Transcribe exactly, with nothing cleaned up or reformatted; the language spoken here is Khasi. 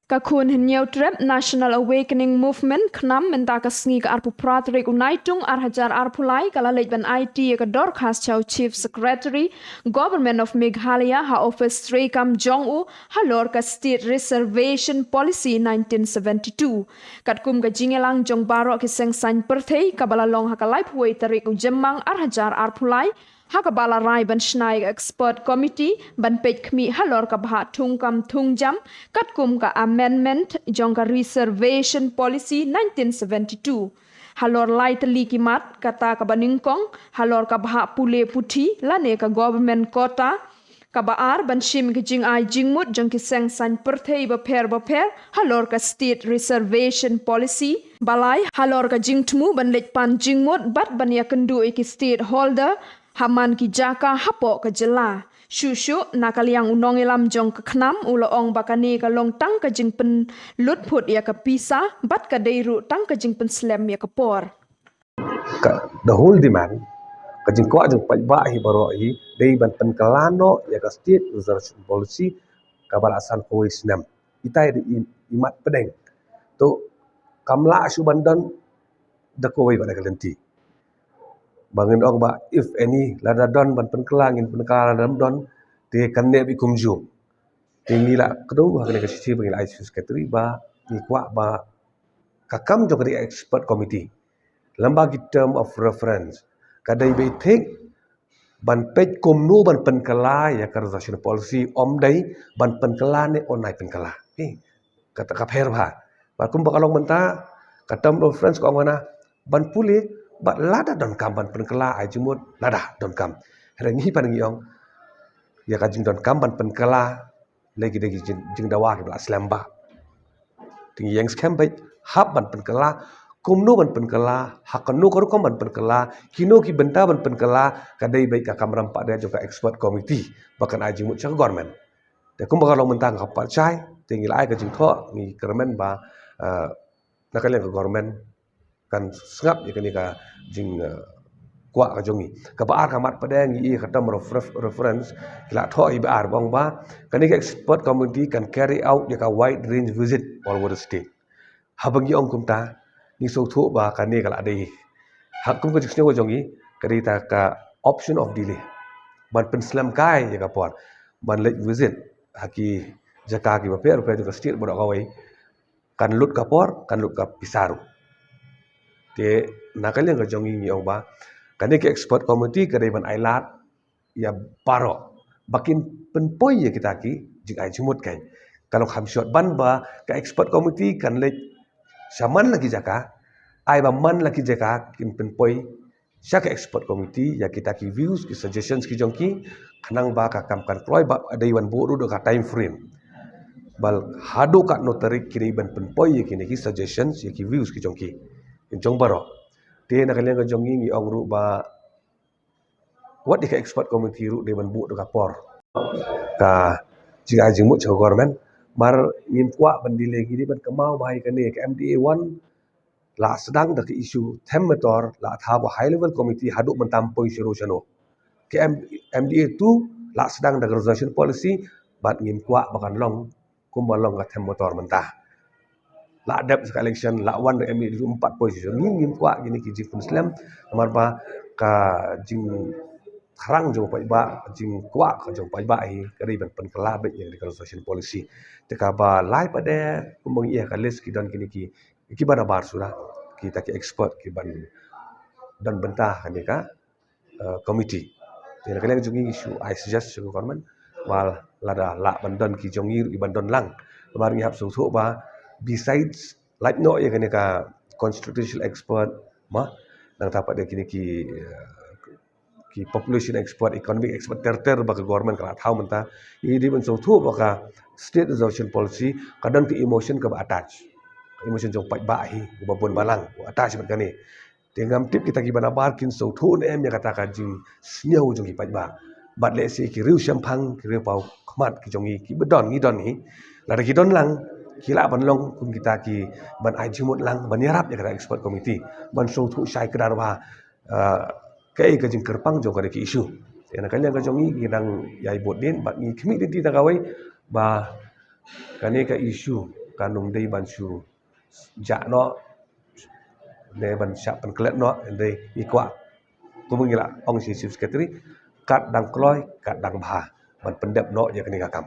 Ka Khun Hynñiewtrep National Awakening Movement, KHNAM, mynta ka sngi ka arphew phra tarik u Naitung ar hajar arphew lai ka la leit ban aiti ïa ka dorkhas sha u Chief Secretary, Government of Meghalaya, ha office treikam jong u halor ka State Reservation Policy nineteen seventy-two. Katkum ka jingïalang jong baroh ki seng saiñ pyrthei kaba la long ha ka laiphew wei tarik u Jymmang ar hajar arphew lai, ha kaba la rai ban shna ïa ka expert committee ban peit khmih halor ka bhah thungkam thungjam katkum ka amendment jong ka Reservation Policy nineteen seventy-two. Halor lai tylli ki mat, kata kaba nyngkong halor ka bhah pule puthi lane ka government quota, kaba ar ban shim ka jingai jingmut jong ki seng saiñ pyrthei bapher bapher halor ka State Reservation Policy, ba lai halor ka jingthmu ban leit pan jingmut bad ban ïakynduh ïa ki stakeholder ha man ki jaka hapoh ka jylla. Shuh shuh, na ka liang u nongïalam jong ka KHNAM u la ong ba kane ka long tang ka jingpynlut phut ïa ka pisa bad ka dei ruh tang ka jingpynslem ïa ka por. Ka, the whole demand, ka jingkwah jong paidbah hi baroh hi dei ban pynkylla noh ïa ka State Reservation Policy kaba la sanphew wei snem. Ita i, i mat pdeng. To, kam lah shuh ban don da kawei pat ka lynti. Ba ngin ong ba, if any, lada don ban pynkylla ngin pynkylla, lada don te kan neh beit kumjuh. Te ngi la kdew ha kane ka shithi ba ngi la ai Chief Secretary ba ngi kwah ba ka kam jong ka dei expert committee lem bad ki term of reference ka dei beit thik ban peit kumno ban pynkylla ïa ka reservation policy, ym dei ban pynkylla ne ym ai pynkylla. Kata ka pher bha. Bad kumba ka long mynta, ka term of reference ka ong ba na ban pule, bad lada donkam ban pynkylla ai jingmut, lada donkam. Hynrei ngi pat ngi ong ïa ka jingdonkam ban pynkylla lei ki dei ki jingdawa kiba la slem bha. Te ngi ïeng skhem beit, hap ban pynkylla, kumno ban pynkylla, ha kano ka rukom ban pynkylla, kino ki bynta ban pynkylla, ka dei beit ka kamram pat de jong ka expert committee ba kan ai jingmut sha ka government. Te kumba ka long mynta nga pat shai, te ngi la ai ka jingthoh, ngi kyrmen ba na ka liang ka government kan sngap ïa kane ka jingkwah ka jong ngi. Kaba ar ka mat pat de ngi ïa ka term of reference ki la thoh hi ba ar, ba ong ba kane ka expert committee can carry out ïa ka wide range visit all over the state. Haba ngi ong kumta ngi sngewthuh ba kane ka la dei ha kum ka jingsngew ka jong ngi ka dei ta ka option of delay ban pynslem kai ïa ka por ban leit visit ha ki jaka kiba pher pher jong ka state baroh kawei. Kan lut ka por, kan lut ka pisa ruh. Te na ka liang ka jong ngi ngi ong ba kane ka expert committee ka dei ban ai lad ïa baroh ba kin pynpoi ïa kita ki jingai jingmut. Kan ka long kham short ban ba ka expert committee kan leit sha man la ki jaka, ai ba man la ki jaka kin pynpoi sha ka expert committee ïa kita ki views, ki suggestions ki jong ki, khnang ba ka kam kan kloi, ba dei ban buh ruh da ka time frame ba haduh katno tarik ki dei ban pynpoi ïa kine ki suggestions, ïa ki views ki jong ki, jong baroh. Te na ka liang ka jong ngi ngi ong ruh ba wat ïa ka expert committee ruh dei ban buh da ka por, ka jingai jingmut sha ka government. Namar ngim kwah ban delay, ngi dei ban kynmaw ba ïa kane ka M D A one la sdang da ka issue them motor, la thaw ka high level committee haduh mynta ym poi shano shano. Ka M-, M D A two la sdang da ka reservation policy, bad ngim kwah ba kan long kumba long ka them motor mynta. La dep sa ka election, la wan da M D A two, ym pat poi shano shano. Ngi ngim kwah kine ki jingpynslem, namar ba ka jingthrang jong paidbah, jingkwah ka jong paidbah hi ka dei ban pynkylla beit ïa ka reservation policy. Te kaba lai pat de kumba ngi ïa ka list ki don kine ki kiba nabar suda, kita ki expert kiban don bynta ha kane ka committee. Te na ka liang jong ngi ngi shu ai suggest sha ka government ba lada lah ban don ki jong ngi ruh kiban don lang. Namar ngi hap sngewthuh ba besides lait noh ïa kane ka constitutional expert, ma, nangta pat de kine ki ki population expert, economic expert ter ter ba ka government ka la thaw mynta. Ngi dei ban sngewthuh ba ka state reservation policy ka don ka emotion kaba attach, ka emotion jong paidbah hi uba bun balang u attach bad kane. Te ngam tip kita kiba nabar kin sngewthuh ne em ïa kata ka jingsngew jong ki paidbah. Bad lehse ki riew shemphang, ki riew paw khmat ki jong ngi kiba don, ngi don hi, lada ki don lang ki lah ban long kum kita kiban ai jingmut lang ban ïarap ïa kata expert committee ban sngewthuh shai kdar ba kaei ka jingkyrpang jong kane ka issue. Te na ka liang ka jong ngi ngi dang ïai bud dien bad ngi khmih dien ti na kawei ba kane ka issue kan ym dei ban shu jah noh ne ban shah pynklet noh, hynrei ngi kwah, kumba ngi la ong sha Chief Secretary, kat dang kloi kat dang bha ban pyndep noh ïa kane ka kam.